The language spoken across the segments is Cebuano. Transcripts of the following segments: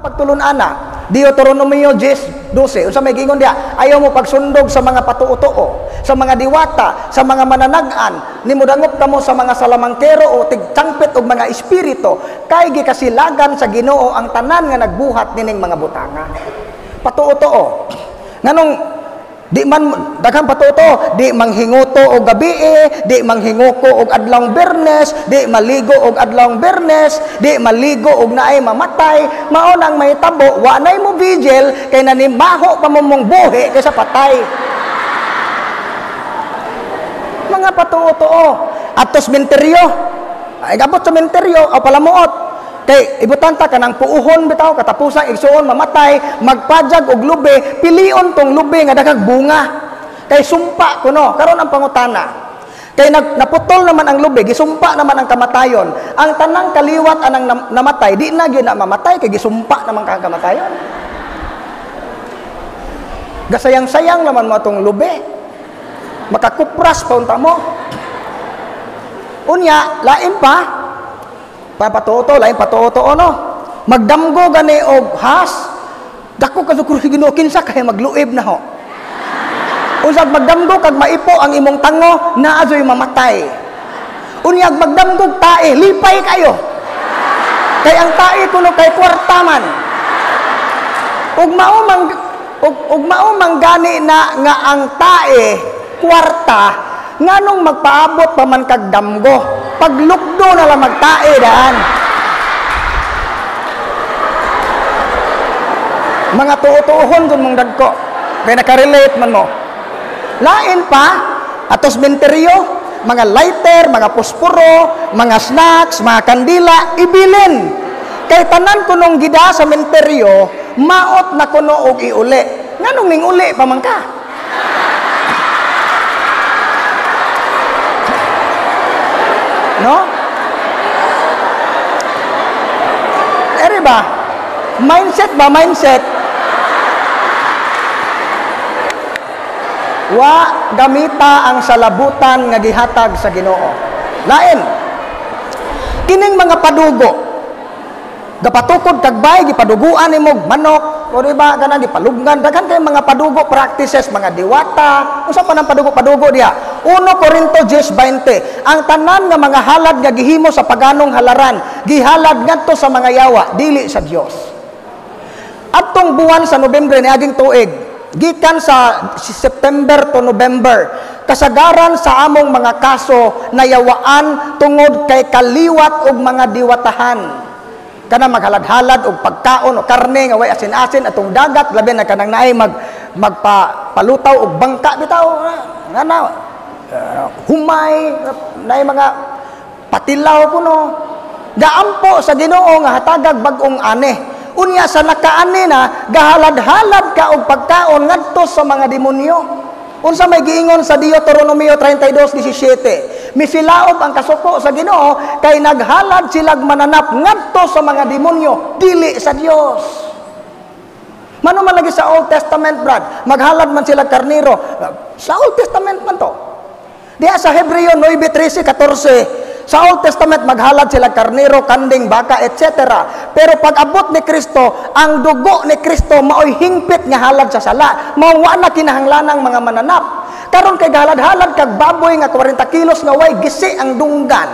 Pagtulun-ana, Deuteronomio 10:12, unsa may giingon diha? Ayaw mo pagsundog sa mga patuo-tuo, sa mga diwata, sa mga mananag-an, nimudangop kamo sa mga salamangkero o tigtangpit og mga espiritu, kay gikasilagan sa Ginoo ang tanan nga nagbuhat nining mga butanga. Patuo-tuo. Nganong di man daghang patuo, di manghinguto og gabii, di manghinguko og adlawng Biyernes, di maligo og adlawng Biyernes, di maligo og naay mamatay, mao nang mahitabo, wa nay mo vigil kay nanimaho pa mo mong buhi kaysa patay. Mga patuo-tuo. Atos menteryo. Ay gabot sa menteryo o palamuot. Kay ibutan ta kanang puuhon bitaw katapusang igsuon mamatay, magpajag og lubi, pilion tong lubi nga daghang bunga. Kay sumpa kuno, karon ang pangutana. Kay naputol naman ang lubi, gisumpa naman ang kamatayon. Ang tanang kaliwat anang namatay, di na gyud na mamatay kay gisumpa naman kang kamatayon. Gasayang-sayang naman mo atong lubi. Makakupras pa unta mo. Unya, lain pa. Papatuto, lain patuto no. Magdamgo gani og has. Dako ka sa Ginoo, kinsa kay magluib na ho. Unsag magdamgo kag maipo ang imong tango, naa joy mamatay. Unyag magdamgog tae, lipay kayo. Kay ang tae kuno kay kwarta man. Ug mao mang ug mao man gani na nga ang tae kwarta, nganong magpaabot pa man kag damgo? Paglukdo na lang magtae daan. Mga tuo-tuohon dun mong dagko. Kaya nakarelate man mo. Lain pa, atos menteryo, mga lighter, mga posporo, mga snacks, mga kandila, ibilin. Kay tanan kunong gida sa menteryo, maot na kuno og iuli. Nganong ning uli pa man ka? No? Eri ba? Mindset ba? Mindset. Wa gamita ang salabutan nga gihatag sa Ginoo. Lain. Kining mga padugo. Gapatukod kag bay, gipaduguan nimo manok, o di ba ganang gipalugnan, daghan kay mga padugo practices, mga diwata. Unsa pa nang padugo-padugo diha? 1 Corinto 10:20, ang tanan nga mga halad nga gihimo sa paganong halaran, gihalad ngadto sa mga yawa, dili sa Dios. Adtong buwan sa Nobyembre niaging tuig, gikan sa September to November, kasagaran sa among mga kaso nayawaan tungod kay kaliwat og mga diwatahan. Kana maghalad-halad og pagkaon o karne nga way asin-asin atong dagat, labi na kanang naay magpalutaw og bangka bitaw nga na humay naay mga patilaw kuno. Gaampo sa Ginoo nga hatagag bag-ong ane. Unya sa nakaani na gahalad-halad ka og pagkaon ngadto sa mga demonyo. Unsa may giingon sa Deuteronomio 32:17, misilaob ang kasuko sa Ginoo kay naghalad silag mananap ngadto sa mga demonyo, dili sa Dios. Mano man lagi sa Old Testament, brad, maghalad man sila karnero. Sa Old Testament man to. Diha sa Hebreo 9:13-14, sa Old Testament maghalad sila karnero, kanding, baka, etc. Pero pag abot ni Kristo, ang dugo ni Kristo maoy hingpit nga halad sa sala. Mao wa na kinahanglanang mga mananap. Karon kay gahalad-halad kag baboy nga 40 kilos nga way gisi ang dunggan.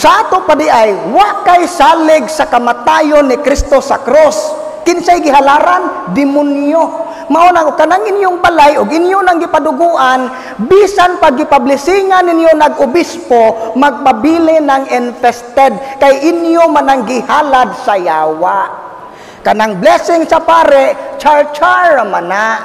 Sa ato pa di ay wa kay salig sa kamatayon ni Kristo sa cross. Kinsay gihalaran? Demonyo. Mao na kanang inyong balay og inyo nang gipaduguan, bisan pag gipablisingan ninyo nag-obispo, magpabili ng infested kay inyo man ang gihalad sa yawa. Kanang blessing sa pare, char-char man na.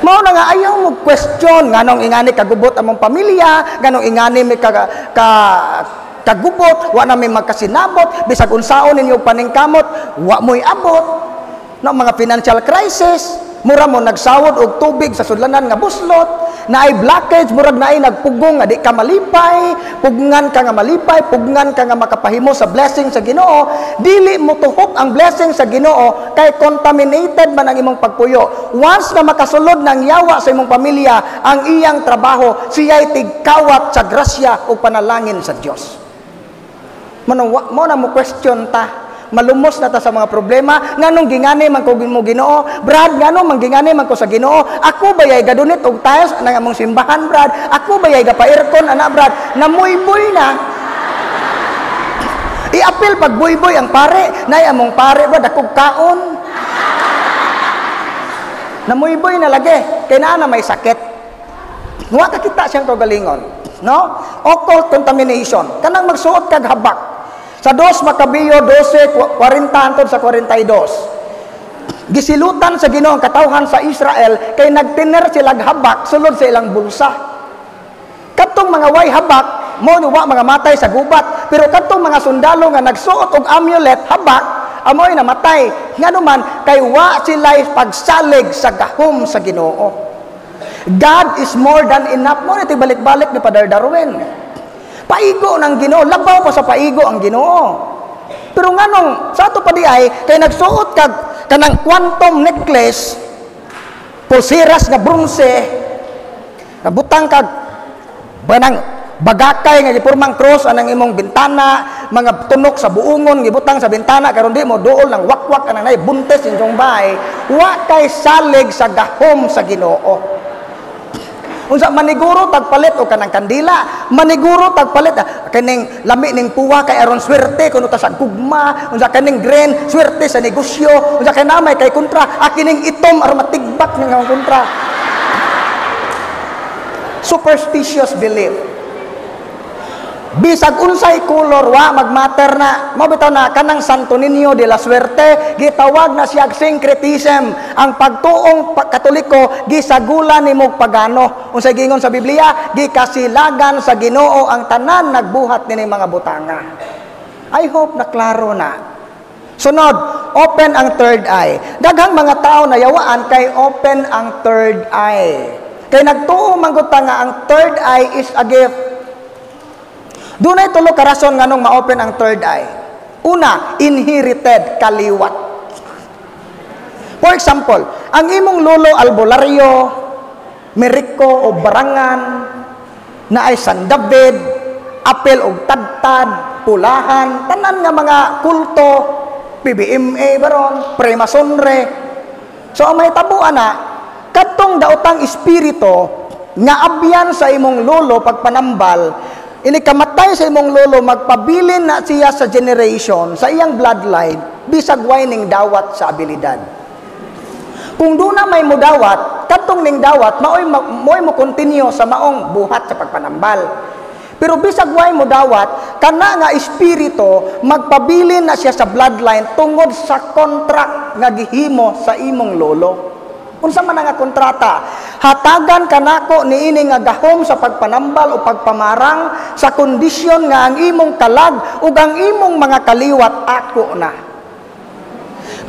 Mao na nga ayaw mo question nganong ingani kagubot among pamilya, nganong ingani may kagubot, wa na may magkasinabot, bisag unsaon ninyo paningkamot, wa mo'y abot. No, mga financial crisis, mura mo nagsawod og tubig sa sudlanan nga buslot, naay blockage, murag naay nagpugong nga di ka malipay, pugngan ka nga malipay, pugngan ka nga makapahimo sa blessing sa Ginoo. Dili mo tuhok ang blessing sa Ginoo kay contaminated man ang imong pagpuyo. Once na makasulod ng yawa sa imong pamilya, ang iyang trabaho, siya'y tigkawat sa grasya o panalangin sa Dios. Mo na mo question ta. Malumos na ta sa mga problema. Nganong gingani man ko mo, Ginoo? Brad, nganong man gingani man ko sa Ginoo? Ako ba yay gadunit og tiles nang among simbahan, Brad? Ako ba yay gapa-aircon ana, Brad? Namuyboy na. Iapil pag buyboy ang pare, nay among pare ba dakog kaon. Namuyboy na lagi kay naa na may sakit. Wa ka kita siyang kaugalingon, no? Occult contamination, kanang magsuot kag habak. Sa 2 Macabeo 12:40 hangtod sa 42. Gisilutan sa Ginoo ang katawhan sa Israel kay nagtiner sila habak sulod sa ilang bulsa. Kadtong mga way habak mo wa mga matay sa gubat, pero kadtong mga sundalo nga nagsuot og amulet habak amoy namatay. Ngano man kay wa sila pagsalig sa gahom sa Ginoo. God is more than enough. Mo ni balik-balik ni Father Darwin. Paigo ng Ginoo, labaw pa sa paigo ang Ginoo. Pero nganong sa ato pa di ay kay nagsuot kag kanang quantum necklace, pulseras nga bronze, nabutang kag banang bagakay nga gipurmang cross anang imong bintana, mga tunok sa buungon gibutang sa bintana karon di mo duol ng wakwak anang nay buntes inyong bahay, wa kay salig sa gahom sa Ginoo. Unsa maniguro tagpalit og kanang kandila, maniguro tagpalit kining lami ning puwa kay aron swerte kuno ta sa gugma, unsa kaning green swerte sa negosyo, unsa kay namay kay kontra, kining itom aron matigbak ning kontra. Superstitious belief. Bisag unsay color wa magmatter na. Mao bitaw na kanang Santo Niño de la Suerte gitawag na siya syncretism. Ang pagtuong Katoliko gisagula nimo pagano. Unsay giingon sa Biblia, gikasilagan sa Ginoo ang tanan nagbuhat nining mga butanga. I hope na klaro na. Sunod, open ang third eye. Daghang mga tao na yawaan kay open ang third eye. Kay nagtuo man gud ta nga ang third eye is a gift. Dunay tulo ka rason nganong ma-open ang third eye. Una, inherited, kaliwat. For example, ang imong lolo albularyo, meriko o barangan, na ay San David, apel og tadtad, pulahan, tanan nga mga kulto, PBMA baron, Freemasonry. So ang mahitabo ana, kadtong daotang espiritu nga abyan sa imong lolo pagpanambal, ini kamatay sa imong lolo, magpabilin na siya sa generation, sa iyang bloodline, bisag way ning dawat sa abilidad. Kung doon na may mudawat, kadtong ning dawat, maoy mo continue sa maong buhat sa pagpanambal. Pero bisag way mo dawat, kana nga espiritu, magpabilin na siya sa bloodline tungod sa contract nga gihimo sa imong lolo. Unsa man nga kontrata? Hatagan kanako niini nga gahom sa pagpanambal o pagpamarang sa kondisyon nga ang imong kalag ug ang imong mga kaliwat ako na.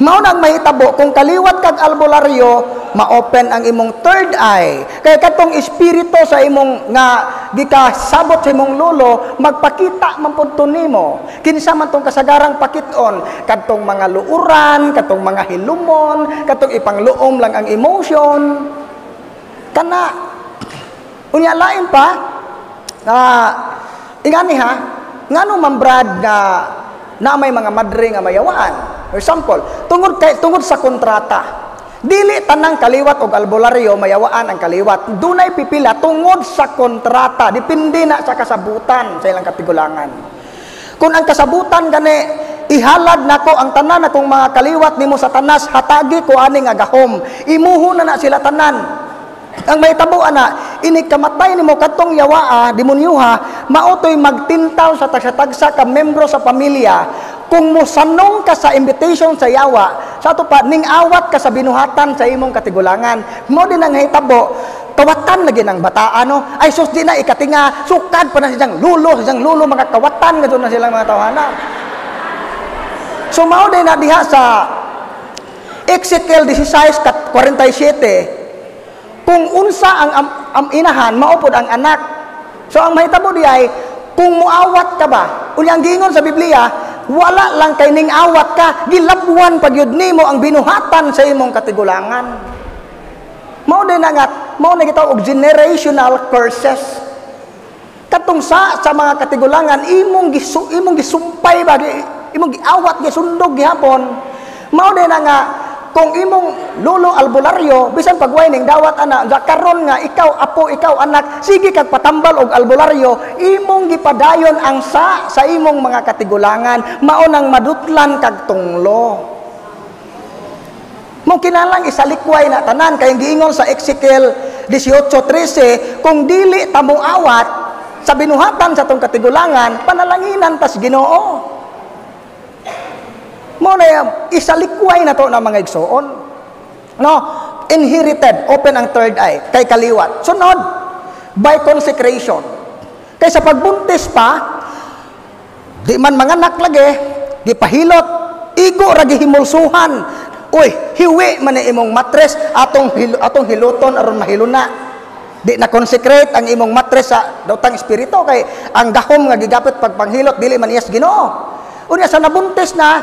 Mao nang mahitabo kung kaliwat kag albularyo, ma-open ang imong third eye. Kay katong espiritu sa imong nga gikasabot sa imong lolo, magpakita man pud to nimo. Kinsa man tong kasagarang pakit-on, kadtong mga luuran, kadtong mga hilumon, kadtong ipangluom lang ang emotion. Kana unya lain pa ingani ha, ngano man Brad nga na may mga madre nga mayawaan. For example, tungod sa kontrata, dili tanang kaliwat og albularyo mayawaan ang kaliwat. Dunay pipila tungod sa kontrata, depende na sa kasabutan sa ilang katigulangan. Kung ang kasabutan gani ihalad nako ang tanan akong mga kaliwat nimo sa tanas, hatagi ko ani nga gahom, imuho na na sila tanan. Ang mahitabo ana, ini kamatay nimo kadtong yawaa, demonyuha, maotoy magtintaw sa tagsa-tagsa ka membro sa pamilya. Kung mosanong ka sa invitation sa yawa, sa ato pa ning awat ka sa binuhatan sa imong katigulangan. Mo din ang hitabo, kawatan lagi ng bataan, no? Ay sus di na ikatinga, sukad pa na siyang lulo, mga kawatan nga na silang mga tawhana. So mao din na diha sa Ezekiel 16:47, kung unsa ang inahan, maupod ang anak. So ang mahitabo di ay, kung muawat ka ba, unya ang giingon sa Biblia, wala lang kay ning awat ka, gilabwan pagyud nimo ang binuhatan sa imong katigulangan. Mao din na nga, mao na gitawag og generational curses. Kadtong Katong sa mga katigulangan imong gisumpay ba, imong giawat, gisundog gihapon. Mao din na nga kung imong lolo albularyo, bisan pagway ning dawat ana, karon nga ikaw apo, ikaw anak, sige kag patambal og albularyo, imong gipadayon ang sa imong mga katigulangan, mao nang madutlan kag tunglo. Mo kinalang isalikway na tanan kay giingon sa Ezekiel 18:13, kung dili ta moawat sa binuhatan sa tong katigulangan, panalanginan tas Ginoo. Mo na isalikway na to na mga igsoon. No, inherited, open ang third eye kay kaliwat. Sunod, by consecration. Kay sa pagbuntis pa, di man manganak lagi, gipahilot, igo ra gihimulsuhan. Uy, hiwi man ni imong matres, atong hiluton aron mahiluna. Di na consecrate ang imong matres sa daotang espiritu kay ang gahom nga gigapit pagpanghilot dili man iyas Ginoo. Unya sa nabuntis na,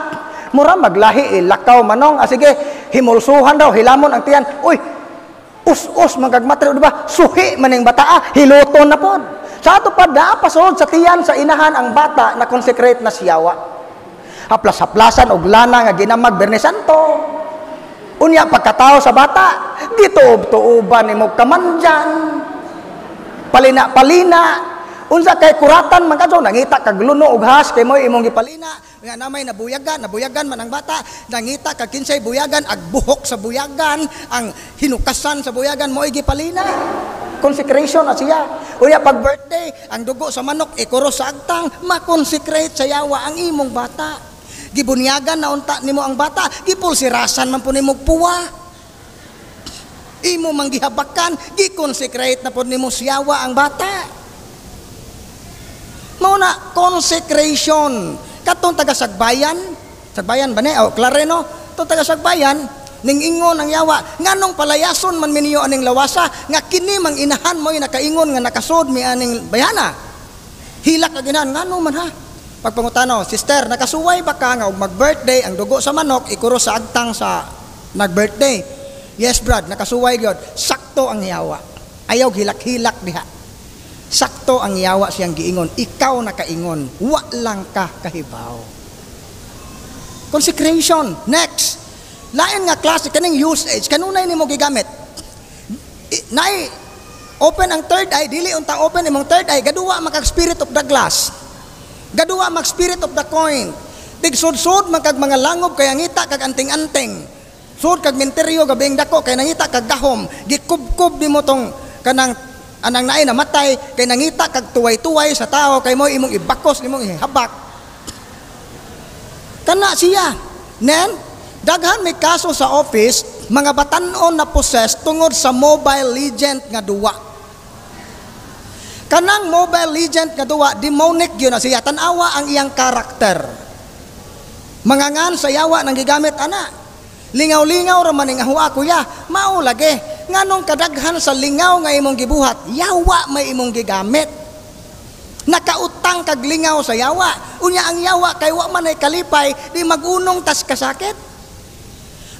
mura maglahi lakaw manong, sige himulsuhan daw, hilamon ang tiyan. Uy, us-us man kag matres, di ba? Suhi man ning bata, hiluton na pod. Sa ato pa dapasulod sa tiyan sa inahan ang bata na consecrate na siyawa. Haplas-haplasan og lana nga ginamag Biyernes Santo. Unya pagkatao sa bata, gituob-tuoban nimo kamandyan. Palina-palina. Unsa kay kuratan man kadto, nangita kag luno og has kay moy imong gipalina. Nga namay nabuyagan, nabuyagan man ang bata, nangita kag kinsay buyagan, ag buhok sa buyagan, ang hinukasan sa buyagan moy gipalina. Consecration na siya. Unya pag birthday, ang dugo sa manok ikuros sa agtang, ma-consecrate sa yawa ang imong bata. Gibunyagan na unta nimo ang bata, gipulsirasan man po nimo puwa. Imo mang gihabakan, gi-consecrate na po nimo siyawa ang bata. Mao na consecration. Katong taga Sagbayan, Sagbayan ba ni? O Clareno, tong taga Sagbayan ning ingon ang yawa, nganong palayason man minyo aning lawasa nga kini mang inahan mo'y nakaingon nga nakasod mi aning bayana. Hilak ka ginahan, ngano man ha? Pagpangutano, sister, nakasuway ba ka nga og mag-birthday ang dugo sa manok ikuro sa agtang sa nag-birthday? Yes, brad, nakasuway gyud. Sakto ang yawa. Ayaw hilak-hilak diha. Sakto ang yawa siyang giingon. Ikaw nakaingon, wa lang ka kahibaw. Consecration. Next. Lain nga klase kaning usage kanunay nimo gigamit. Nay open ang third eye, dili unta open imong third eye, gaduwa man kag spirit of the glass. Gaduwa mag spirit of the coin. Tigsud-sud man kag mga langob kay ngita kag anting-anting. Sud kag minteryo gabing dako kay nangita kag gahom. Gikubkob nimo tong kanang anang naay namatay kay nangita kag tuway-tuway sa tao kay mo imong ibakos nimong ihabak. Kana siya. Nen daghan may kaso sa office mga batan-on na possessed tungod sa Mobile Legend nga duwa. Kanang Mobile Legend nga duwa, demonic yun na siya. Tanawa ang iyang karakter. Mangangan sa yawa nang gigamit ana. Lingaw-lingaw ra man ning ahuwa kuya. Mao lagi. Nganong kadaghan sa lingaw nga imong gibuhat, yawa may imong gigamit. Nakautang kag lingaw sa yawa. Unya ang yawa kay wa man ay kalipay, di magunong tas kasakit.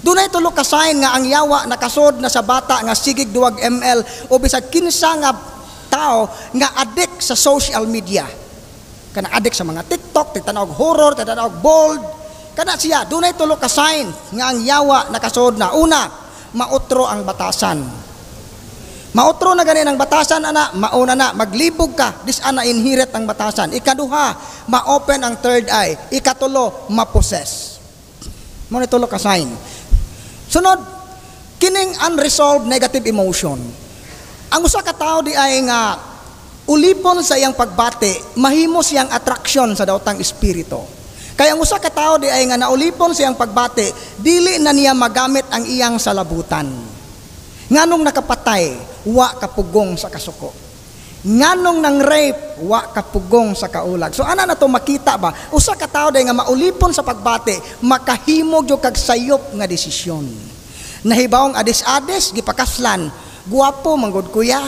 Dunay tulo ka sign nga ang yawa nakasod na sa bata nga sigig duwag ML o bisag kinsa nga tao nga adik sa social media. Kana adik sa mga TikTok, tigtan-aw og horror, tigtan-aw og bold. Kana siya, dunay tulo ka sign nga ang yawa nakasod na. Una, mautro ang batasan. Mautro na ganin ang batasan, ana, mauna na, maglibog ka, dis ana inherit ang batasan. Ikaduha, ma-open ang third eye. Ikatulo, ma-possess. Mo ni tulo ka sign. Sunod, kining unresolved negative emotion. Ang usa ka tawo di ay nga ulipon sa iyang pagbati, mahimo siyang attraction sa daotang espiritu. Kaya ang usa ka tawo di ay nga naulipon sa iyang pagbati, dili na niya magamit ang iyang salabutan. Nganong nakapatay, wa kapugong sa kasuko. Nganong nang rape, wa kapugong sa kaulag. So ana na to makita ba? Usa ka tawo di nga maulipon sa pagbati, makahimog jud kag sayop nga desisyon. Nahibawong adis-adis gipakaslan, guwapo manggod kuya.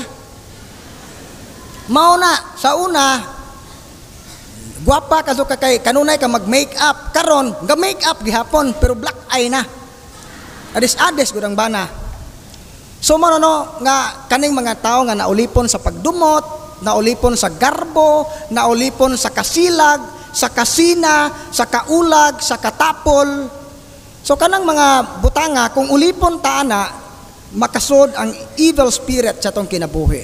Mao na sa una guwapa ka ka kay kanunay ka mag-make up, karon ga make up gihapon pero black eye na. Adis-adis gud ang bana. So mao no nga kaning mga tawo nga naulipon sa pagdumot, naulipon sa garbo, naulipon sa kasilag, sa kasina, sa kaulag, sa katapol. So kanang mga butanga, kung ulipon ta ana, makasod ang evil spirit sa atong kinabuhi.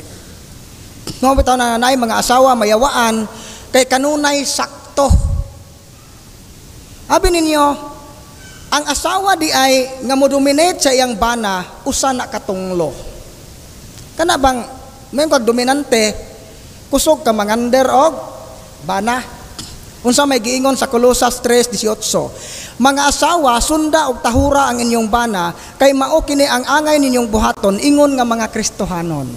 Mao bitaw na naay mga asawa mayawaan kay kanunay sakto. Abi ninyo, ang asawa di ay nga mo dominate sa iyang bana, usa na katunglo. Kana bang may kag dominante, kusog ka mangander og bana. Unsa may giingon sa Colosas 3:18? Mga asawa, sunda og tahura ang inyong bana, kay mao kini ang angay ninyong buhaton ingon nga mga Kristohanon.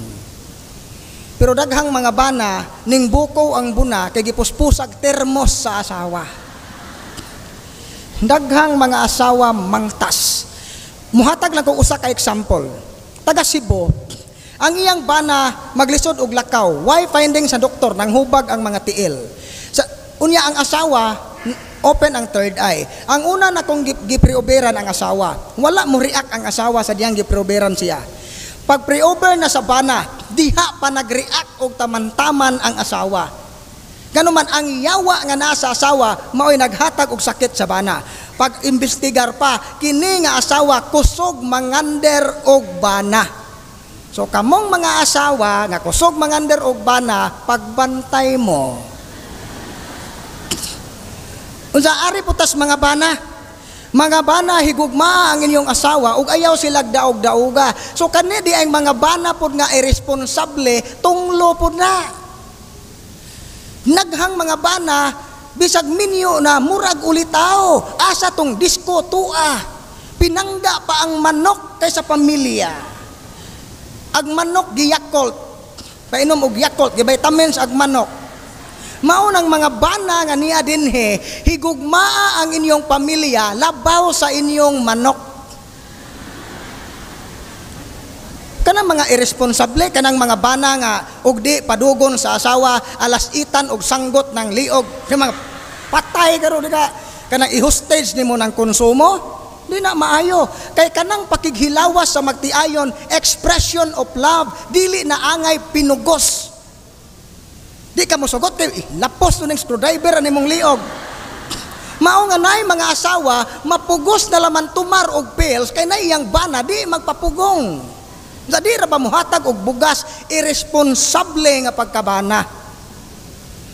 Pero daghang mga bana ning buko ang buna kay gipuspusag termos sa asawa. Daghang mga asawa mangtas. Muhatag lang ko usa ka example. Taga Cebu, ang iyang bana maglisod og lakaw. Why finding sa doktor nang hubag ang mga tiil. Sa unya ang asawa open ang third eye. Ang una na kong gipreoberan ang asawa. Wala mo react ang asawa sa diyang gipreoberan siya. Pag pre-over na sa bana, diha pa nag-react og taman-taman ang asawa. Ganuman ang yawa nga naa sa asawa maoy naghatag og sakit sa bana. Pag imbestigar pa, kini nga asawa kusog mangander og bana. So kamong mga asawa nga kusog mangander og bana, pagbantay mo. Unsa ari putas mga bana? Mga bana, higugmaa ang inyong asawa ug ayaw sila daog-dauga. So kani di ang mga bana pod nga irresponsable, tunglo pod na. Naghang mga bana bisag minyo na murag ulitaw, asa tong disco tua. Pinangga pa ang manok kaysa pamilya. Ag manok giyakult, painom og Yakult, givitamins ag manok. Mao nang mga bana nga niya dinhe, higugmaa ang inyong pamilya labaw sa inyong manok. Kanang mga irresponsable, kanang mga bana nga og di padugon sa asawa, alas itan og sanggot ng liog. Kanang mga patay karon di ka, kanang i-hostage nimo ng konsumo, di na maayo. Kay kanang pakighilawas sa magtiayon, expression of love, dili na angay pinugos. Di ka mosugot kay lapos to ning screwdriver ani mong liog. Mao nga naay mga asawa mapugos na laman tumar og pills kay naiyang bana di magpapugong. Sa di ra ba mohatag og bugas, irresponsable nga pagkabana.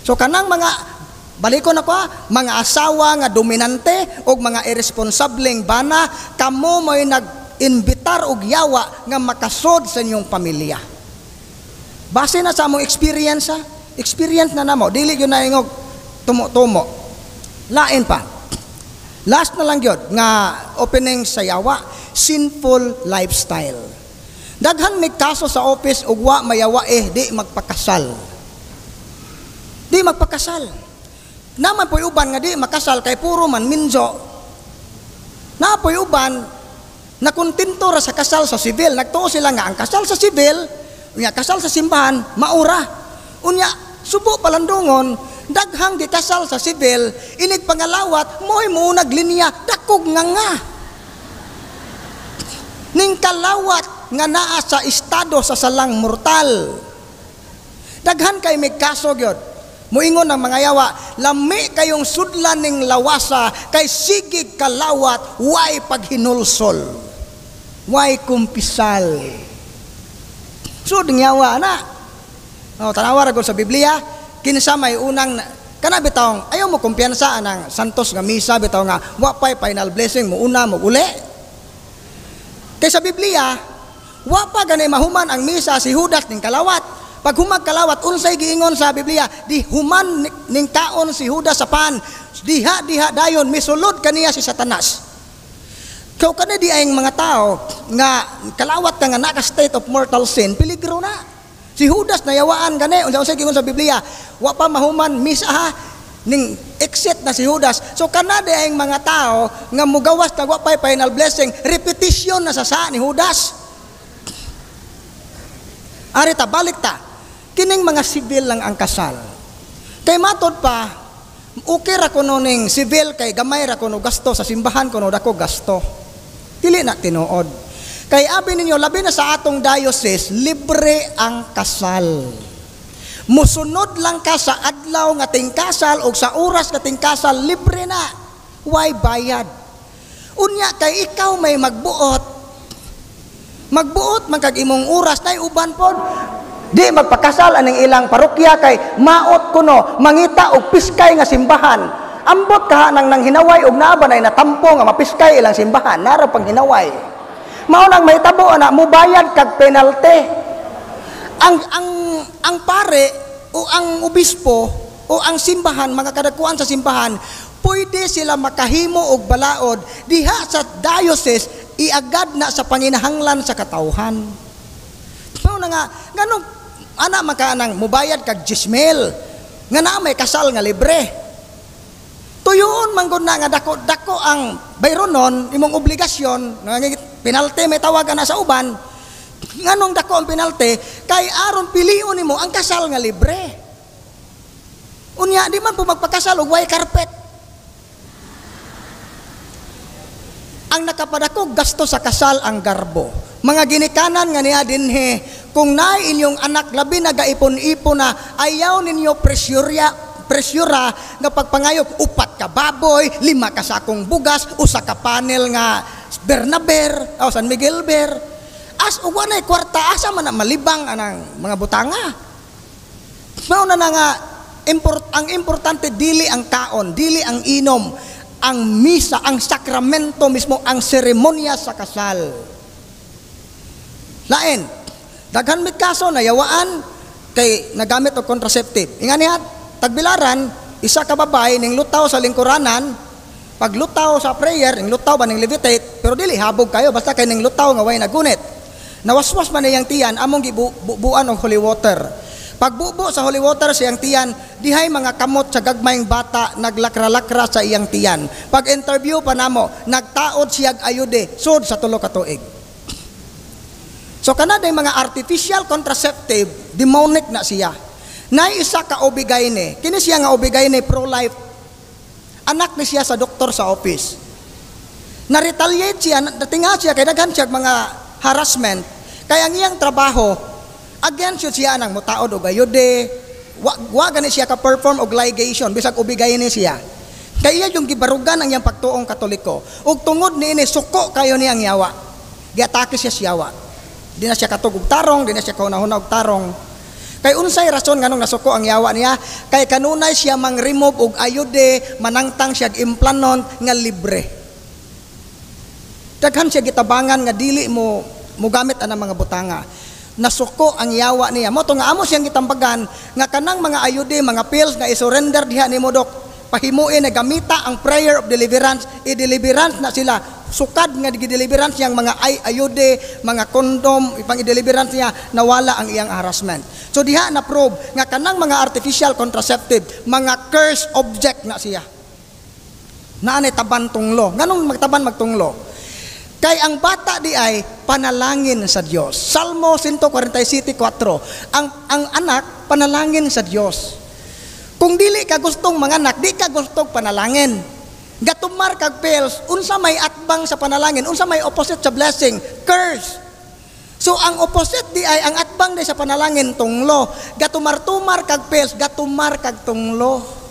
So kanang mga balikon ako ha, mga asawa nga dominante og mga irresponsableng bana, kamo mo'y nag-imbitar og yawa nga makasod sa inyong pamilya. Base na sa among experience ha. Experience na namo, dili gyud na ingog tumo-tumo. Lain pa. Last na lang gyud nga opening sa yawa, sinful lifestyle. Daghan may kaso sa office ug wa mayawa di magpakasal. Di magpakasal. Naman po'y uban nga di makasal kay puro man minjo. Na po'y uban na kontento ra sa kasal sa sibil. Nagtuo sila nga ang kasal sa sibil, unya kasal sa simbahan, maura. Unya subo palandungon, daghang gikasal sa sibil, inig pangalawat, mo'y muunag linya, dakog nga nga. Ning kalawat nga naa sa estado sa salang mortal. Daghan kay may kaso gyud. Muingon ang mga yawa, lami kayong sudlan ning lawasa kay sigig kalawat, way paghinulsol, way kumpisal. Sud ng yawa na. O, tanawa ra gud sa Biblia, kinsa may unang kana bitawng ayaw mo kumpiyansa anang santos nga misa bitaw nga wa pay final blessing mo una mo uli. Kay sa Biblia, wa pa gani mahuman ang misa si Judas ning kalawat. Pag humag kalawat, unsay giingon sa Biblia, di human ning kaon si Judas sa pan, diha diha dayon misulod kaniya si Satanas. Kaw kani di ay mga tao nga kalawat ka nga naka state of mortal sin, peligro na. Si Judas nayawaan gani, unsa unsay giingon sa Biblia, wa pa mahuman misa ha, ning exit na si Judas. So kana di ay mga tao nga mugawas na wa pay final blessing, repetition na sa ni Judas. Ari ta, balik ta. Kining mga sibil lang ang kasal. Kay matod pa, okay ra kuno ning sibil kay gamay ra kuno gasto sa simbahan kuno dako gasto. Dili na tinuod. Kay abi ninyo, labi na sa atong diocese, libre ang kasal. Musunod lang ka sa adlaw nga tingkasal o sa oras nga tingkasal, libre na. Why bayad? Unya kay ikaw may magbuot. Magbuot man kag imong oras nay uban pod. Di magpakasal aning ilang parokya kay maot kuno mangita og piskay nga simbahan. Ambot kaha nang nanghinaway og naa ba nay natampo nga mapiskay ilang simbahan, nara pang hinaway. Mao nang mahitabo ana, mubayad kag penalty. Ang pare o ang obispo o ang simbahan, mga kadakuan sa simbahan, pwede sila makahimo og balaod diha sa diocese, iagad na sa panginahanglan sa katawhan. Mao na nga nganong ana man ka nang mubayad kag 10,000 nga naa may kasal nga libre. Tuyoon man gud na nga dako-dako ang bayronon imong obligasyon, nga penalty may tawag ana sa uban. Nganong dako ang penalty? Kay aron pilion nimo ang kasal nga libre. Unya di man po magpakasal og way carpet. Ang nakapadako gasto sa kasal ang garbo. Mga ginikanan nga niya dinhe, kung naay inyong anak labi nagaipon-ipon na, ayaw ninyo presyura nga pagpangayok 4 ka baboy, 5 ka sakong bugas, 1 ka panel nga Bernaber o San Miguel Ber. As ug walay kwarta, asa man na malibang anang mga butanga. Mao na nga ang importante dili ang kaon, dili ang inom, ang misa, ang sakramento mismo, ang seremonya sa kasal. Lain, daghan mit kaso nayawaan kay nagamit og contraceptive. Inga niya, tagbilaran, isa ka babae ning lutaw sa lingkuranan, paglutaw sa prayer, ning lutaw ba ning levitate, pero dili habog kayo basta kay ning lutaw nga way nagunit. Nawaswas man iyang tiyan, among gibubuan og holy water. Pagbubo sa holy water sa iyang tiyan, dihay mga kamot sa gagmayng bata naglakra-lakra sa iyang tiyan. Pag interview pa namo, nagtaod siyag ayude, sud sa 3 ka tuig. So kanada yung mga artificial contraceptive, demonic na siya. Nay isa ka obigayne, kini siya nga obigayne pro-life. Anak ni siya sa doktor sa office. Na-retaliate siya, natinga siya kay daghan siya mga harassment. Kaya ang iyang trabaho, against yun siya nang mutaod og ayude, wa gani siya ka-perform og ligation, bisag obigayne siya. Kaya iya yung gibarugan ang iyang pagtuong Katoliko. Ug tungod niini suko kayo niyang yawa. Giatake siya siyawa. Di na siya katug og tarong, di na siya kauna-una og tarong. Kay unsay rason nganong nasuko ang yawa niya? Kay kanunay siya mang-remove og ayude, manangtang siya og implanon nga libre. Daghan siya gitabangan nga dili mo mugamit anang mga butanga. Nasuko ang yawa niya. Mo to nga amo siyang gitambagan nga kanang mga ayude, mga pills nga isurrender diha nimo dok, pahimuin na gamita ang prayer of deliverance, i-deliverance na sila. Sukad nga gi-deliverance niyang mga ayude, mga kondom, ipang i-deliverance niya, nawala ang iyang harassment. So diha na prove nga kanang mga artificial contraceptive, mga curse object na siya. Naanay taban tunglo. Nganong magtaban magtunglo? Kay ang bata di ay panalangin sa Dios. Salmo 147:4. Ang anak panalangin sa Dios. Kung dili ka gustong manganak, di ka gustong panalangin. Gatumar kag pills, unsa may atbang sa panalangin, unsa may opposite sa blessing, curse. So ang opposite di ay ang atbang di sa panalangin tunglo. Gatumar-tumar kag pills, gatumar kag tunglo.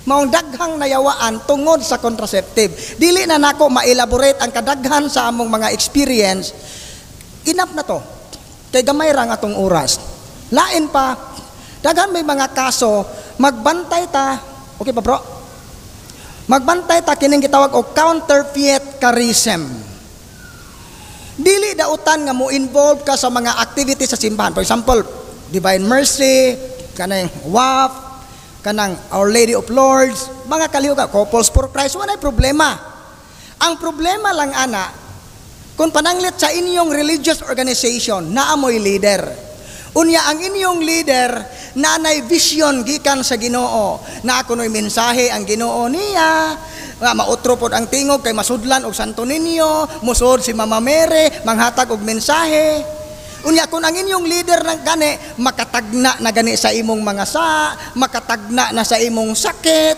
Maong daghang nayawaan tungod sa contraceptive. Dili na nako ma-elaborate ang kadaghan sa among mga experience. Enough na to. Kay gamay ra ang atong oras. Lain pa, daghan may mga kaso, magbantay ta. Okay ba bro? Magbantay ta kining gitawag og counterfeit charism. Dili dautan nga mo involve ka sa mga activities sa simbahan. For example, Divine Mercy, kanang WAF, kanang Our Lady of Lords, mga kalihukan, Couples for Christ, walay problema. Ang problema lang ana, kung pananglit sa inyong religious organization, naamoy leader. Unya ang inyong leader naanay vision gikan sa Ginoo. Na kunoy mensahe ang Ginoo niya. Nga mautro pod ang tingog kay masudlan og Santo Niño, musod si Mama Mary, manghatag og mensahe. Unya kung ang inyong leader ng gani makatagna na gani sa imong mga sa, makatagna na sa imong sakit,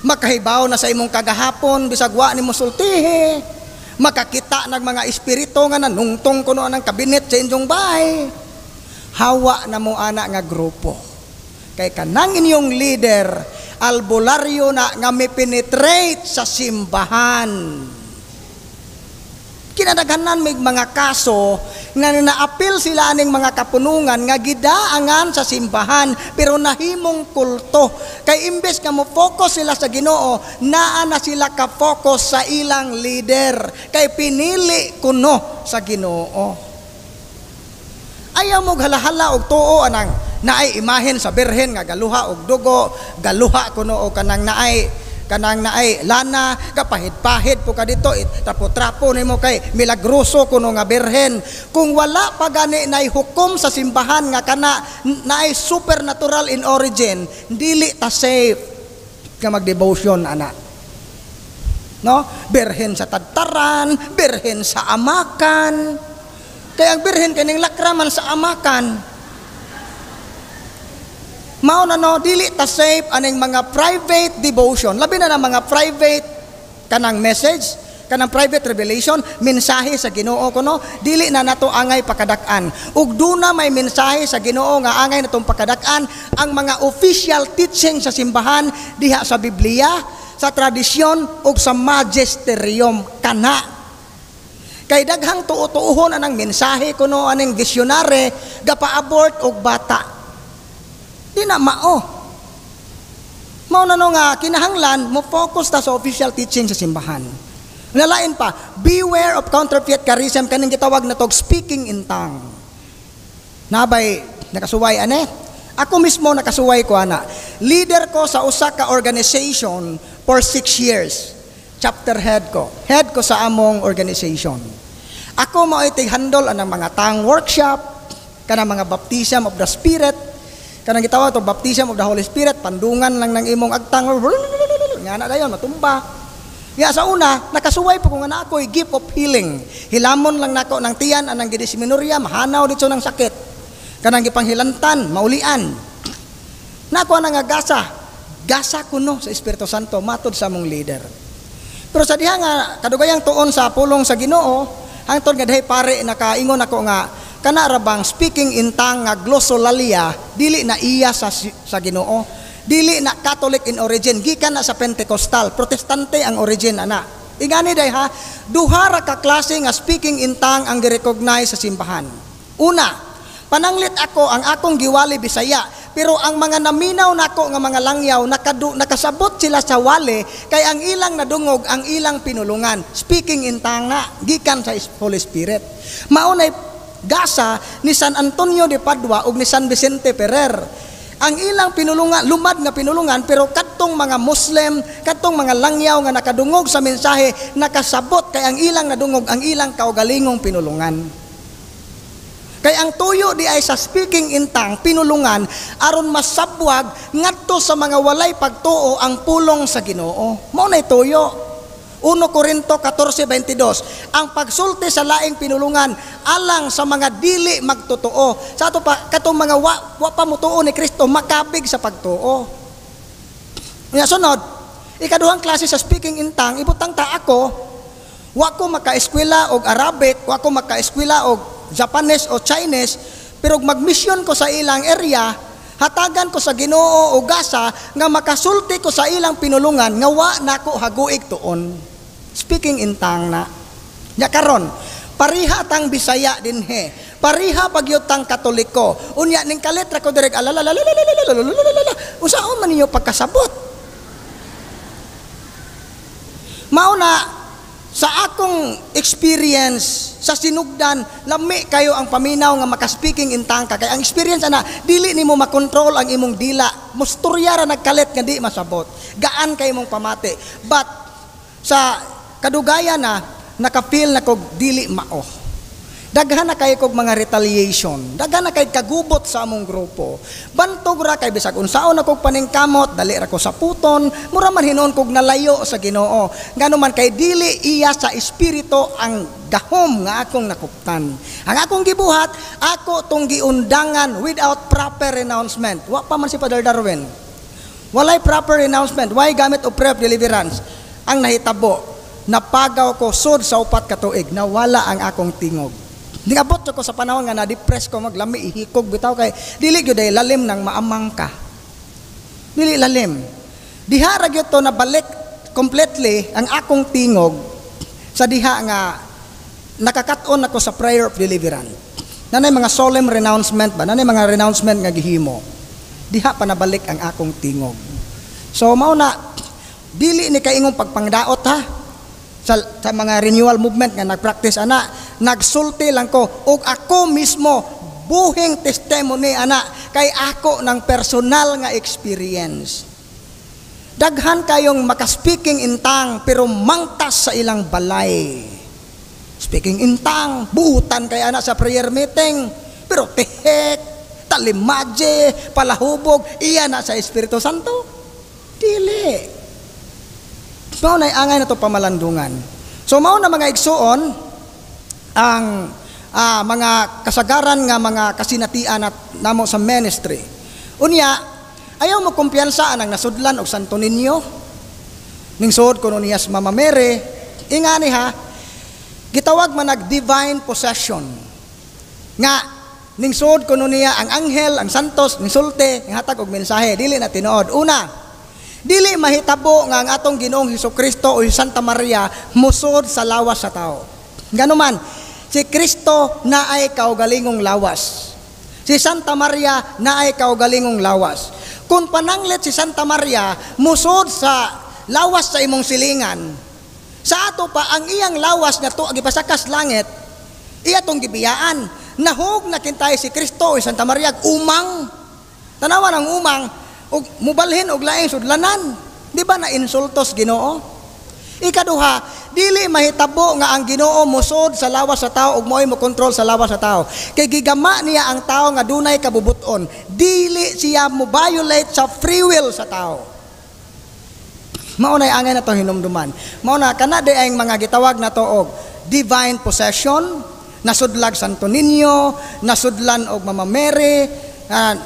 makahibaw na sa imong kagahapon bisag wa nimo sultihi, makakita ng mga espiritu nga nanungtong kuno ang kabinet sa inyong bahay. Hawa na mo ana nga grupo. Kay kanang inyong leader, albularyo na nga mi-penetrate sa simbahan. Kinadaghanan may mga kaso nga naapil sila aning mga kapunungan nga gidaangan sa simbahan pero nahimong kulto. Kay imbes nga mo focus sila sa Ginoo, naa na sila ka-focus sa ilang leader. Kay pinili kuno sa Ginoo. Ayaw mo halahala og tuo anang naay imahen sa birhen nga galuha og dugo, galuha kuno og kanang naay lana, kapahid-pahid po ka dito, trapo-trapo nimo kay milagroso kuno nga birhen. Kung wala pa gani nay hukom sa simbahan nga kana naay supernatural in origin, dili ta safe nga magdevotion ana. No? Birhen sa tadtaran, birhen sa amakan. Kaya ang birhen kaning lakraman sa amakan. Mao na no, dili ta safe aning mga private devotion. Labi na ng mga private kanang message, kanang private revelation, mensahe sa Ginoo kuno, dili na nato angay pakadak-an. Ug duna may mensahe sa Ginoo nga angay natong pakadak-an, ang mga official teaching sa simbahan diha sa Biblia, sa tradisyon ug sa magisterium kana. Kay daghang tuo-tuohon anang mensahe kuno aning visionary gapa-abort og bata. Di na mao. Mao na no nga kinahanglan mo focus ta sa official teaching sa simbahan. Nalain pa, beware of counterfeit charism, kaning gitawag na tog speaking in tongue. Nabay nakasuway ane? Ako mismo nakasuway ko ana. Leader ko sa usa ka organization for 6 years. Chapter head ko. Head ko sa among organization. Ako mao tig handle anang mga tongue workshop, kanang mga baptism of the Spirit, kanang gitawag to baptism of the Holy Spirit, pandungan lang ng imong agtang, nga na dayon matumba. Ya sa una, nakasuway po ko nga na ako'y gift of healing. Hilamon lang nako ng tiyan anang gidismenorrhea, mahanaw dito ng sakit. Kanang gipanghilantan, maulian. Nako na nga gasa. Gasa kuno sa Espiritu Santo matod sa among leader. Pero sa diha nga kadugayang tuon sa pulong sa Ginoo, hangtod nga dahi pare nakaingon ako nga kana ra bang speaking in tongue nga glossolalia dili na iya sa Ginoo. Dili na Catholic in origin, gikan na sa Pentecostal, Protestante ang origin ana. Ingani day ha, duha ra ka klase nga speaking in tongue ang gi-recognize sa simbahan. Una, pananglit ako, ang akong giwali Bisaya, pero ang mga naminaw nako nga mga langyaw nakasabot sila sa wali kay ang ilang nadungog ang ilang pinulungan. Speaking in tongue na gikan sa Holy Spirit. Maunay gasa ni San Antonio de Padua ug ni San Vicente Ferrer. Ang ilang pinulungan, lumad nga pinulungan, pero kadtong mga Muslim, kadtong mga langyaw nga nakadungog sa mensahe, nakasabot kay ang ilang nadungog ang ilang kaugalingong pinulungan. Kay ang tuyo di ay sa speaking in tongue, pinulungan, aron masabwag ngadto sa mga walay pagtuo ang pulong sa Ginoo. Mao nay tuyo. 1 Korinto 14:22, ang pagsulti sa laing pinulungan alang sa mga dili magtotoo. Sa ato pa katong mga wa pa motuo ni Kristo makabig sa pagtuo. Nya sunod, ikaduhang klase sa speaking in tongue, ibutang ta ako, wa ko makaeskwela og Arabic, wa ko makaeskwela og Japanese o Chinese, pero magmisyon ko sa ilang area, hatagan ko sa Ginoo og gasa nga makasulti ko sa ilang pinulungan nga wa nako haguig tuon. Speaking in tongue na. Nya karon, pariha tang Bisaya dinhe. Pariha pagyud tang Katoliko. Unya ning kalit ra ko direk alalalalalalalalalalalala. Unsaon man ninyo pagkasabot? Mao na sa akong experience sa sinugdan, lami kayo ang paminaw nga maka-speaking in tongue ka. Kay ang experience ana, dili nimo makontrol ang imong dila. Musturya ra nagkalit nga di masabot. Gaan kay imong pamati. But sa kadugayan na naka-feel na kog dili mao. Daghan na kay kog mga retaliation. Daghan na kay kagubot sa among grupo. Bantog ra kay bisag unsaon na kog paningkamot, dali ra ko sa puton, mura man hinuon kog nalayo sa Ginoo. Ngano man kay dili iya sa espiritu ang gahom nga akong nakuptan. Ang akong gibuhat, ako tong giundangan without proper renouncement. Wa pa man si Father Darwin. Walay proper renouncement. Why gamit og prayer of deliverance? Ang nahitabo, napagaw ko sud sa 4 ka tuig, nawala ang akong tingog. Niabot ko sa panahon nga na-depress ko, maglami ihikog bitaw, kay dili gyud ay lalim nang maamang ka. Dili lalim. Diha ra gyud to nabalik completely ang akong tingog sa diha nga nakakat-on ako sa prayer of deliverance. Nanay mga solemn renouncement ba? Nanay mga renouncement nga gihimo. Diha pa nabalik ang akong tingog. So mao na, dili ni kaingong pagpangdaot ha sa mga renewal movement nga nagpractice ana. Nagsulti lang ko og ako mismo buhing testimony ana, kay ako ng personal nga experience. Daghan kayong maka-speaking in tongue pero mangtas sa ilang balay. Speaking in tongue, buutan kay ana sa prayer meeting, pero tihek, talimadye, palahubog, iya na sa Espiritu Santo? Dili. Mao na angay na to pamalandungan. So mao na, mga igsuon, ang mga kasagaran nga mga kasinatian at namo sa ministry. Unya, ayaw mo kumpiyansa ang nasudlan og Santo Niño. Ning suod kuno niya sa Mama Mary, ingani ha, gitawag man nag divine possession. Nga ning suod kuno niya ang anghel, ang santos, ning sulti, ning hatag og mensahe, dili na tinuod. Una, dili mahitabo nga ang atong Ginoong Hesus Kristo o Santa Maria musod sa lawas sa tao. Ganuman, si Kristo naay kaugalingong lawas. Si Santa Maria naay kaugalingong lawas. Kung pananglit si Santa Maria musod sa lawas sa imong silingan, sa ato pa ang iyang lawas nga to gipasakas langit, iya tong gibiyaan. Nahog na kintay si Kristo o Santa Maria umang. Tanawan ang umang ug mubalhin og laing sudlanan. Di ba na insultos Ginoo? Ikaduha, dili mahitabo nga ang Ginoo musod sa lawas sa tao ug mo'y mo kontrol sa lawas sa tao. Kay gigama niya ang tao nga dunay kabubuton. Dili siya mo violate sa free will sa tao. Mao na angay na to hinumduman. Mao na kana di ay mga gitawag na to og divine possession, nasudlag Santo Niño, nasudlan og Mama Mary,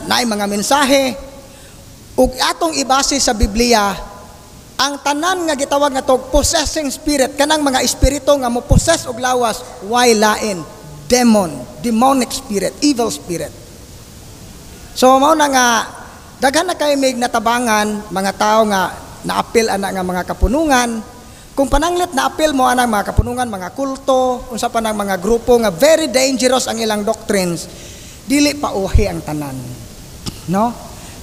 naay mga mensahe. Ug atong ibase sa Biblia, ang tanan nga gitawag nga to possessing spirit, kanang mga espiritu nga mo possess og lawas, way lain, demon, demonic spirit, evil spirit. So mao na nga daghan na kay mig natabangan mga tao nga naapil ana nga mga kapunungan. Kung pananglit naapil mo anang mga kapunungan, mga kulto, unsa pa nang mga grupo nga very dangerous ang ilang doctrines, dili pa uhi ang tanan. No?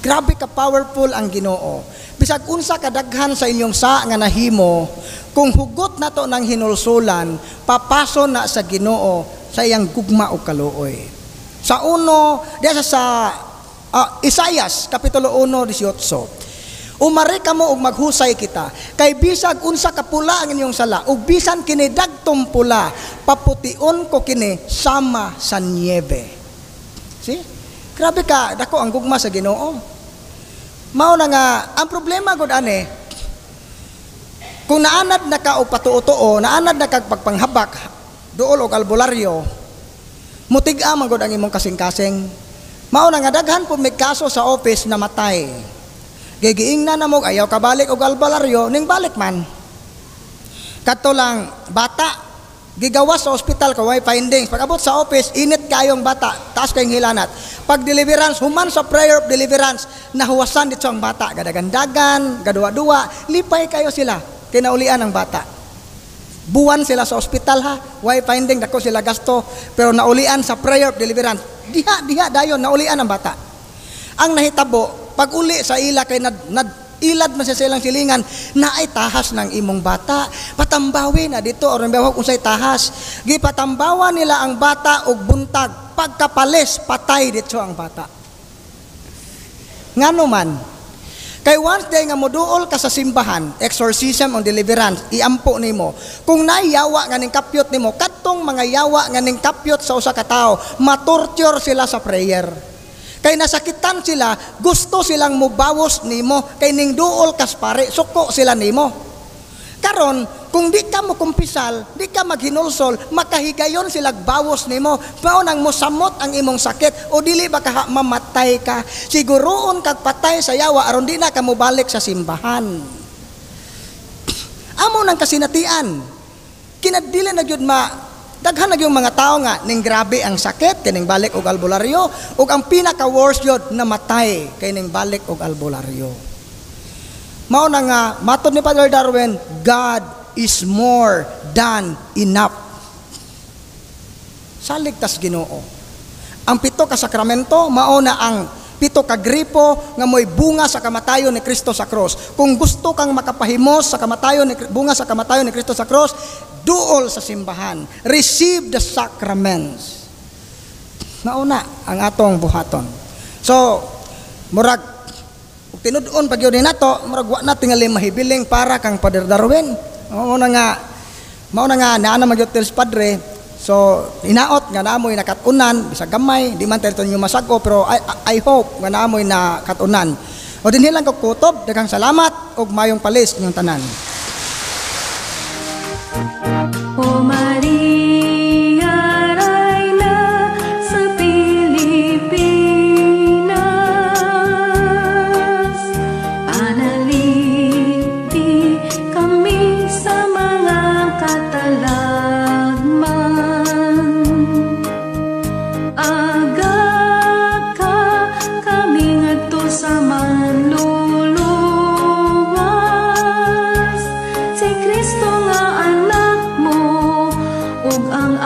Grabe ka powerful ang Ginoo. Bisag unsa kadaghan sa inyong sa nga nahimo, kung hugot nato ng hinulsulan, papaso na sa Ginoo sa iyang gugma o kaluoy. Sa uno, diya sa Isayas kapitulo 1:18. Umari kamo og maghusay kita, kay bisag unsa ka pula ang inyong sala, ug bisan kini dagtong pula, papution ko kini sama sa niebe. See? Grabe ka dako ang gugma sa Ginoo. Mao na nga ang problema gud ane, kung naanad na ka og patuo-tuo, naanad na kag pagpanghabak, duol og albularyo, mutig-a man gud ang imong kasing-kasing. Mao na nga daghan po may kaso sa office na matay. Gigiingna na mo ayaw kabalik og albularyo, ning balik man. Kadto lang bata gigawas sa ospital kay way findings. Pag abot sa office, init kayong bata, taas kayong hilanat. Pag deliverance, human sa prayer of deliverance, nahuwasan dito ang bata. Gadagandagan, gaduwa-duwa, lipay kayo sila. Kinaulian ang bata. Buwan sila sa ospital ha, way finding, dako sila gasto, pero naulian sa prayer of deliverance. Diha, diha, dayon, naulian ang bata. Ang nahitabo, pag uli sa ila kay nad ilad man siya sa ilang silingan, naay tahas ng imong bata. Patambawi na dito, or bawag unsay tahas. Gipatambawa nila ang bata og buntag. Pagkapalis, patay dito ang bata. Ngano man? Kay once day nga moduol ka sa simbahan, exorcism on deliverance, iampo nimo. Kung nayawa nga ning kapyot nimo, kadtong mga yawa nga ning kapyot sa usa ka tawo, matorture sila sa prayer. Kay nasakitan sila, gusto silang mubawos nimo, kay ning duol kas pare, suko sila nimo. Karon, kung di ka mo kumpisal, di ka maghinulsol, makahigayon sila bawos nimo. Mao nang mosamot ang imong sakit o dili ba ka mamatay ka. Siguroon kag patay sa yawa aron di na ka mobalik sa simbahan. Amo nang kasinatian. Kinadili na gyud ma Daghan na yung mga tao nga ning grabe ang sakit kay ning balik og albularyo, ug ang pinaka worst yun, namatay kay ning balik og albularyo. Mao na nga matod ni Father Darwin, God is more than enough. Salig tas Ginoo. Ang pito ka sakramento mao na ang pito ka gripo nga mo'y bunga sa kamatayon ni Kristo sa cross. Kung gusto kang makapahimos sa kamatayon ni bunga sa kamatayon ni Kristo sa cross, duol sa simbahan. Receive the sacraments. Nauna ang atong buhaton. So, murag ug tinud-on pag yun nato, murag wa na tingali mahibiling para kang Father Darwin. Mao na nga naa na magyud padre. So, hinaot nga naamoy nakat-unan, bisag gamay, di man tayo ninyo masago, pero I hope nga naamoy nakat-unan. O dinhi lang ko kutob, daghang salamat ug mayong palis inyong tanan. O Maria, Reyna sa Pilipinas, panalipdi kami sa mga katalagman. Aga ka kami ngadto sa manluluwas, si Kristo nga anak mo ug ang